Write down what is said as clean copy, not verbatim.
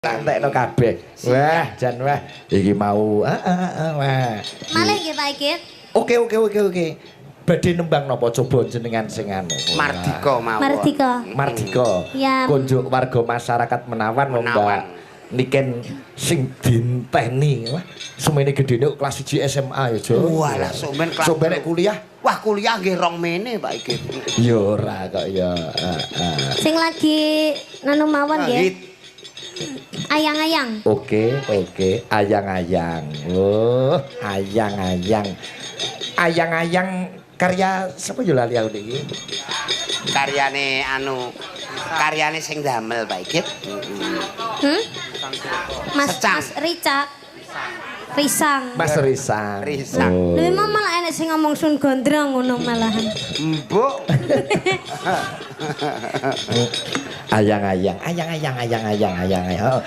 Tak entekno kabeh. Wah, jan wah. Iki mau wah. Malih nggih, Pak Ikit. Oke. Badhe nembang napa coba jenengan sing anu? Mardika mawon. Mardika. Mardika. Ya. Konjuk warga masyarakat Menawan wong Mbak Menawan. Niken sing dinteni. Wah, semene gedene kelas 1 SMA ya, Jo. Walah, somben kelas. Somben nek kuliah. Wah, kuliah nggih rong mene, Pak Ikit. Ya ora kok ya. Heeh. Sing lagi nanu mawon nggih. Hit. Ayang-ayang. Oke, ayang-ayang. Oh, ayang-ayang. Ayang-ayang karya sapa yo lali aku niki? Karyane anu, karyane sing damel, Pak Ikit. Mas Secang. Mas Ricak. Risang. Mas Risang. Risang. Oh. Lha memang malah enek sing ngomong sun gondrong ngono malahan. Mbok. Ayang-ayang, ayang-ayang, ayang-ayang, ayang-ayang. Oh.